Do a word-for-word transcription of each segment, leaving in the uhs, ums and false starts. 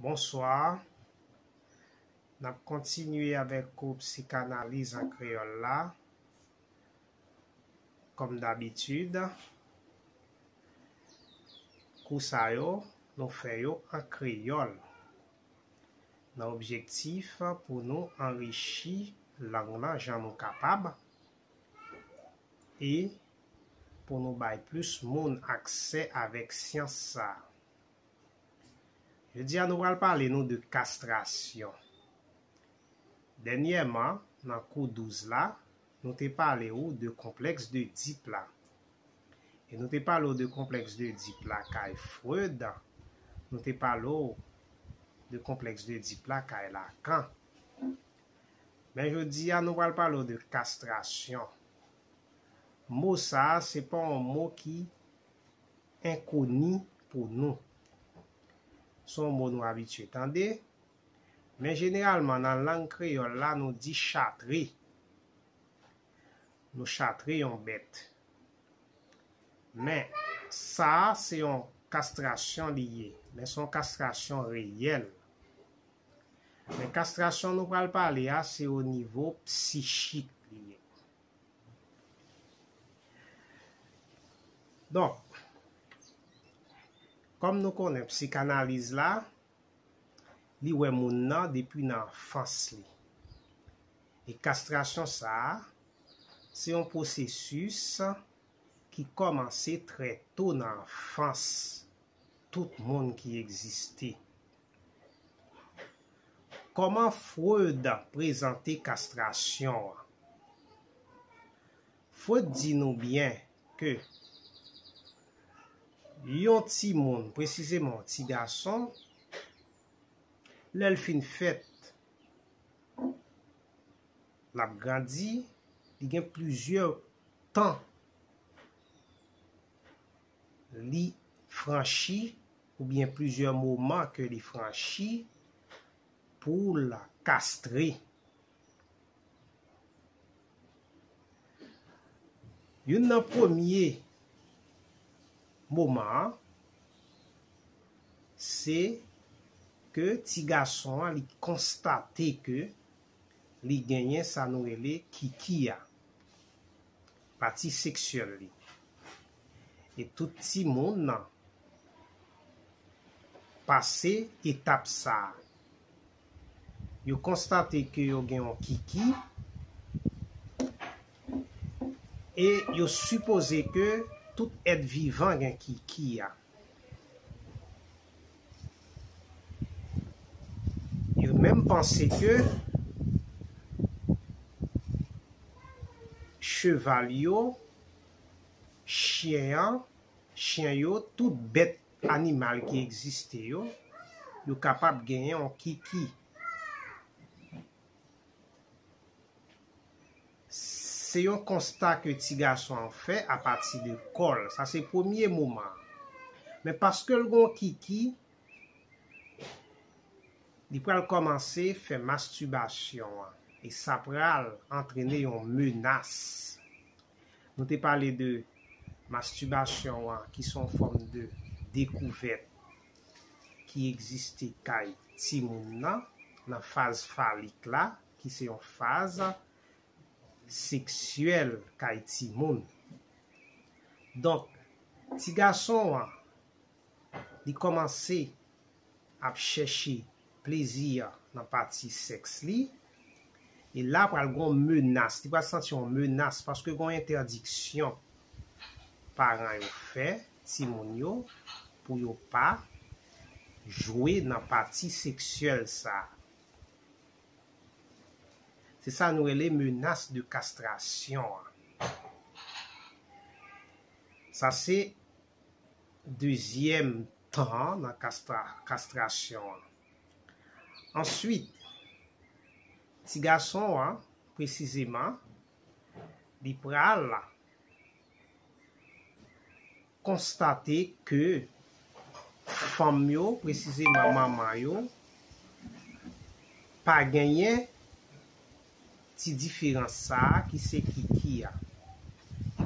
Bonswa. N ap kontinye avèk kou psikanaliz an kreyòl la. Kòm dabitid, kou sa yo, nou fè yo an kreyòl, nan objektif pou nou anrichi lang lan jan nou kapab e pou nou bay plis moun aksè avèk syans sa a. Jodi a, nou pral pale nou de kastrasyon. Dènyèman, nan kou douz la, nou te pale ou de konplèks de Edip la. E nou te pale ou de konplèks de Edip la kay Freud. Nou te pale ou de konplèks de Edip la kay Lacan. Men jodi a, nou pral pale ou de kastrasyon. Mo sa a, se pa yon mo ki enkoni pou nou. Se yon mo nou abitye tande, men jeneralman nan lang kreyòl la, nou di chatre. Nou chatre yon bèt. Men, sa a, se yon kastrasyon li ye, men se yon kastrasyon reyèl. Men kastrasyon nou pral pale a, se o nivo psichik li ye. Donk, kòm nou konnen psikanaliz la, li wè moun nan depi nan anfans li. E kastrasyon sa a, se yon pwosesis ki kòmanse trè to nan anfans tout moun ki egziste. Kòman Freud prezante kastrasyon an? Freud di nou byen ke yon timoun, presizeman yon ti gason, lè l fin fèt, l ap grandi, li gen plizyè tan li franchi oubyen plizyè moman ke li franchi pou l kastre. Youn nan premye moman an, se ke ti gason an li konstate ke li genyen sa nou rele kiki a, pati seksyèl li. E tout timoun pase etap sa a. Yo konstate ke yo gen yon kiki e yo sipoze ke tout èt vivan gen kiki a. Yo menm panse ke cheval yo, chen an, chen yo, tout bèt animal ki egziste yo, yo kapab genyen yon kiki. Se yon konsta ke ti gason an fè apati de kò l. Sa se premye moman an. Men paske l gen yon kiki, li pral kòmanse fè mastibasyon an. E sa pral antrene yon menas. Nou te pale de mastibasyon an, ki se yon fòm de dekouvèt ki egziste kay timoun nan, nan faz falik la, ki se yon faz seksyèl kay timoun. Donk, ti gason an, li kòmanse ap chèche plezi nan pati sèks li, e la pral gen yon menas, li pral santi yon menas paske gen yon entèdiksyon paran yo fè timoun yo pou yo pa jwe nan pati seksyèl sa a. Se sa nou rele menas de kastrasyon an. Sa se dezyèm tan nan kastra-, kastrasyon an. Answit, ti gason an, presizeman, li pral konstate ke fanm yo, presizeman manman yo, pa genyen ti diferans sa a ki se kiki a.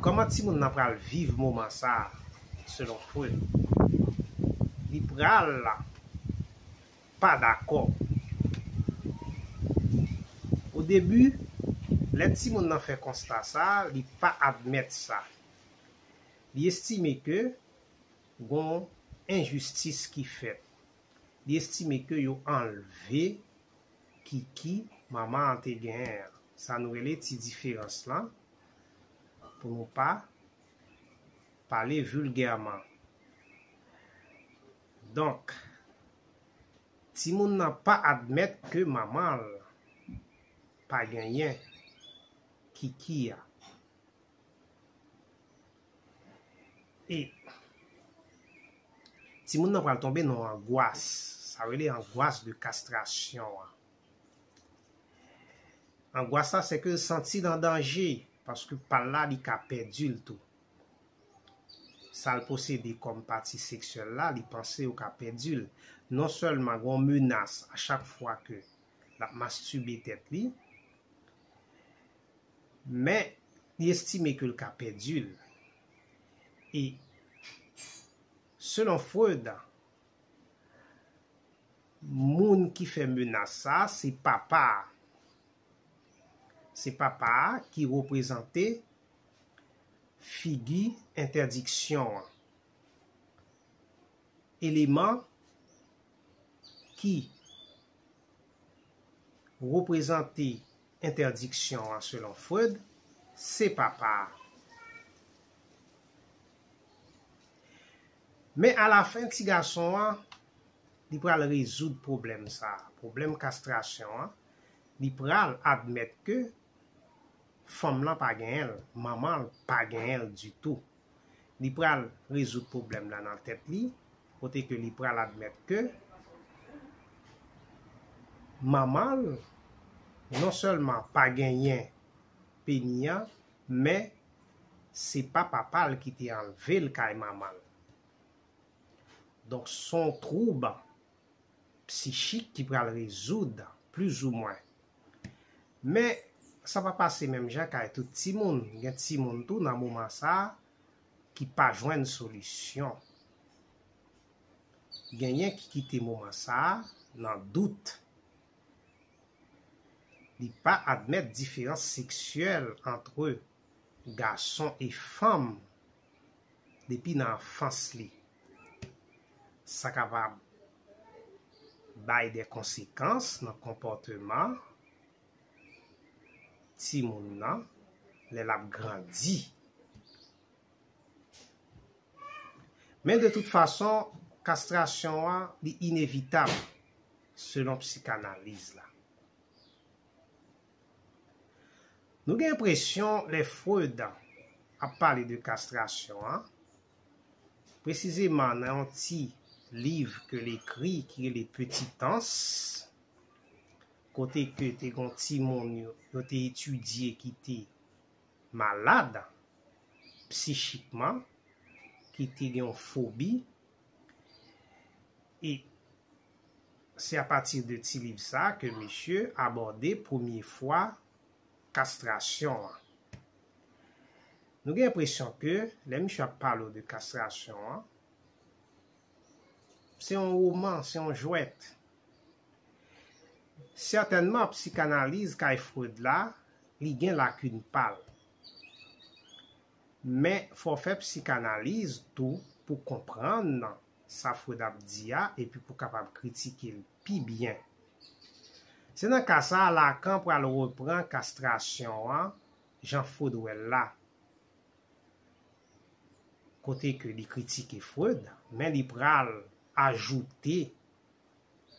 Kòman timoun nan pral viv moman sa a, selon Freud? Li pral pa dakò. O debi, lè timoun nan fè konsta sa, li pa admèt sa. Li estime ke gon enjistis ki fèt. Li estime ke yo anlve kiki manman an te genyen an. Sa nou rele ti diferans lan, pou nou pa pale vilgèman. Donk, timoun nan pa admèt ke manman l pa genyen kiki a. E timoun nan pral tonbe nan yon angwas. Sa rele angwas de kastrasyon an. Angwas la, se ke l santi l an danje, paske pa l la, li ka pèdi l tou. Sa l posede kòm pati seksyèl la, li panse yo ka pèdi l. Non sèlman gen yon menas a chak fwa ke l ap mastibe tèt li, men li estime ke l ka pèdi l. E selon Freud, moun ki fè menas sa, se papa a. Se papa a ki reprezante figi entèdiksyon an. Eleman ki reprezante entèdiksyon an, selon Freud, se papa a. Men alafen, ti gason an, li pral rezoud pwoblèm sa a, pwoblèm kastrasyon an. Li pral admèt ke fanm lan pa genyen l, manman l pa genyen l ditou. Li pral rezoud pwoblèm la nan tèt li, kote ke li pral admèt ke manman l non sèlman pa genyen peni an, men se pa papa l ki te anlve l kay manman l. Donk, se yon twoub psichik ki pral rezoud, plizoumwen. Men, sa pa pase menm jan kay tout timoun. Gen timoun tou nan moman sa a ki pa jwenn solisyon. Genyen ki kite moman sa a nan dout. Li pa admèt diferans seksyèl antre gason e fanm depi nan anfans li. Sa kapab bay de konsekans nan konpòteman timoun nan lè l ap grandi. Men de tout fason, kastrasyon an, li inevitab, selon psikanaliz la. Nou gen enpresyon lè Freud ap pale de kastrasyon an, presizeman nan yon ti liv ke l ekri ki rele Petit Ans, kote ke te gon timoun yo, yo te etidye ki te malad psichikman, ki te gen yon fobi, e se apati de ti liv sa ke misye abòde premye fwa kastrasyon an. Nou gen enpresyon ke lè misye ap pale w de kastrasyon an, se yon woman, se yon jwèt. Sètènman, psikanaliz kay Freud la, li gen lakin pa l. Men, fò w fè psikanaliz tou pou konprann sa Freud ap di a, epi pou kapab kritike l pi byen. Se nan ka sa a, Lacan pral repran kastrasyon an, jan Freud wè l la. Kote ke li kritike Freud, men li pral ajoute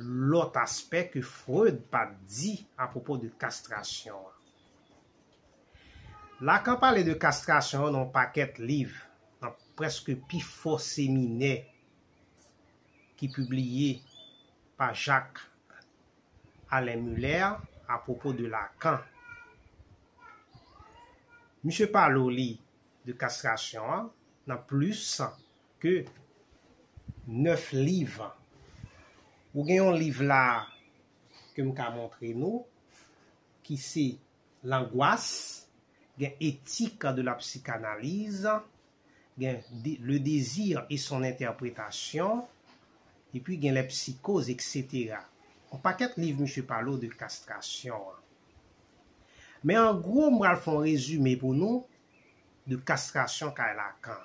lòt aspè ke Freud pa t di apwopo de kastrasyon an. Lacan pale de kastrasyon an nan yon pakèt liv, nan prèske pifò seminè ki pibliye pa Jacques Alain Miller apwopo de Lacan. Misye pale w li de kastrasyon an nan plis ke nèf liv. Ou gen yon liv la ke m ka montre nou, ki se L'angoisse, gen Éthique de la psychanalyse, gen dé- Le désir et son interprétation, epi gen lè psikoz, etsetera. Yon pakèt liv misye pale w de kastrasyon an. Men an gwo, m pral fè yon rezime pou nou de kastrasyon kay Lacan.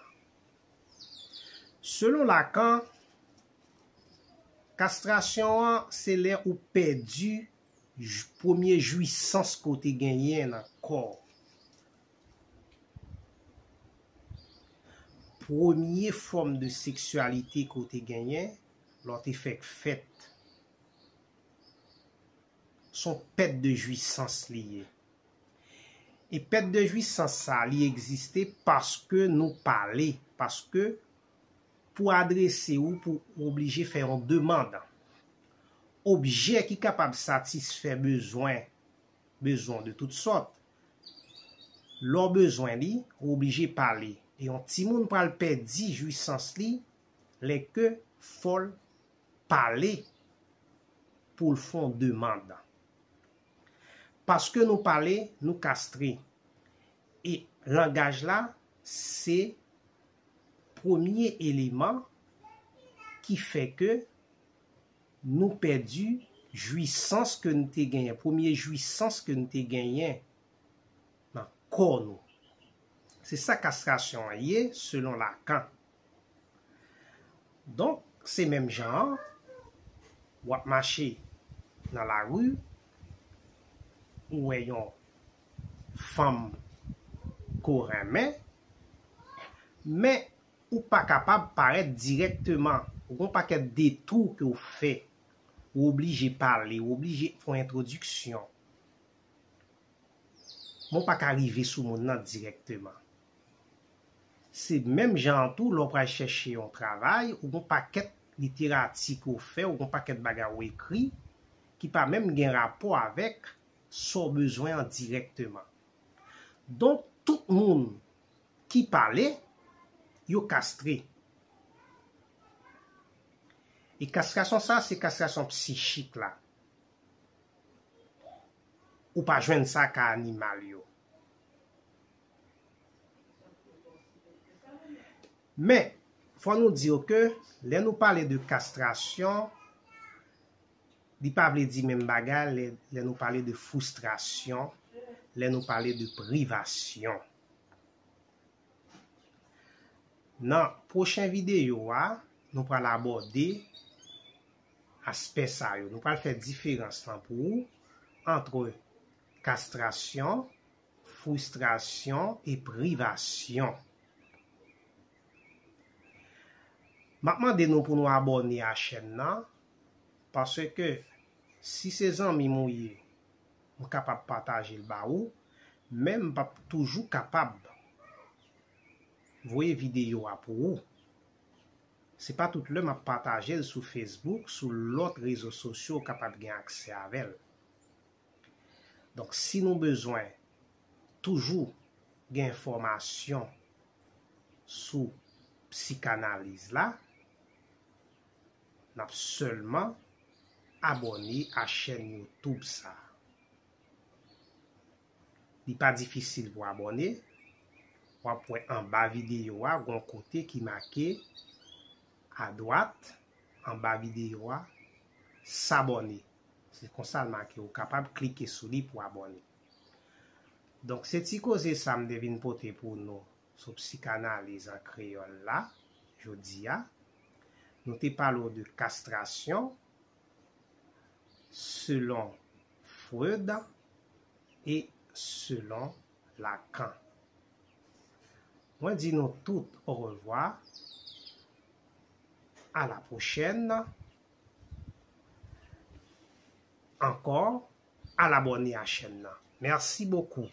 Selon Lacan, kastrasyon an se lè ou pèdi j- premye jwisans ke w te genyen nan kò w. Premye fòm de seksyalite ke w te genyen lè w te fèk fèt. Se yon pèt de jwisans li ye. E pèt de jwisans sa, li egziste paske nou pale, paske pou adrese ou, pou ou oblije fè yon demann. Objè ki kapab satisfè bezwen, bezwen de tout sòt. Lè w bezwen li, ou oblije pale. E yon timoun pral pèdi jwisans li lè ke fò l pale pou l fè yon demann. Paske nou pale, nou kastre. E langaj la, se premye eleman ki fè ke nou pèdi jwisans ke nou te genyen, premye jwisans ke nou te genyen nan kò nou. Se sa kastrasyon an ye, selon Lacan. Donk, se menm jan an, w ap mache nan lari, ou wè yon fanm ke w renmen, men ou pa kapab parèt dirèkteman. Ou gon pakèt detou ke w fè. Ou oblije pale, ou oblije fè yon entwodiksyon. Men w pa ka rive sou moun nan dirèkteman. Se menm jan an tou, lè w pral chèche yon travay, ou gon pakèt literati ke w fè, ou gon pakèt bagay ou ekri, ki pa menm gen rapò avèk sa w bezwen an dirèkteman. Donk, tout moun ki pale, yo kastre. E kastrasyon sa, se kastrasyon psichik la. Ou pa jwenn sa ka animal yo. Men, fò nou di yo ke lè nou pale de kastrasyon, li pa vle di menm bagay lè, lè nou pale de fristrasyon, lè nou pale de privasyon. Nan pwochen videyo a, nou pral abòde aspè sa yo. Nou pral fè diferans lan pou ou antre kastrasyon, fristrasyon e privasyon. M ap mande nou pou nou abòne a chèn nan, paske si se zanmi m ou ye, m kapab pataje l ba ou, men m p ap toujou kapab voye videyo a pou ou. Se pa tout lè m ap pataje l sou Facebook, sou lòt rezo sosyo ou kapab gen aksè avè l. Donk, si nou bezwen toujou gen enfòmasyon sou psikanaliz la, n ap sèlman abòne a chèn YouTube sa a. Li pa difisil pou abòne. W ap wè anba videyo a, gon kote ki make adwat, anba videyo a, s'abonner. Se konsa l make, ou kapab klike sou li pou abòne. Donk, se ti koze sa m te vin pote pou nou sou psikanaliz an kreyòl la, jodi a. Nou te pale w de kastrasyon, selon Freud e selon Lacan. Mwen di nou tout orevwa. A la pwochèn. Ankò, al abòne a chèn nan. Mèsi bokou.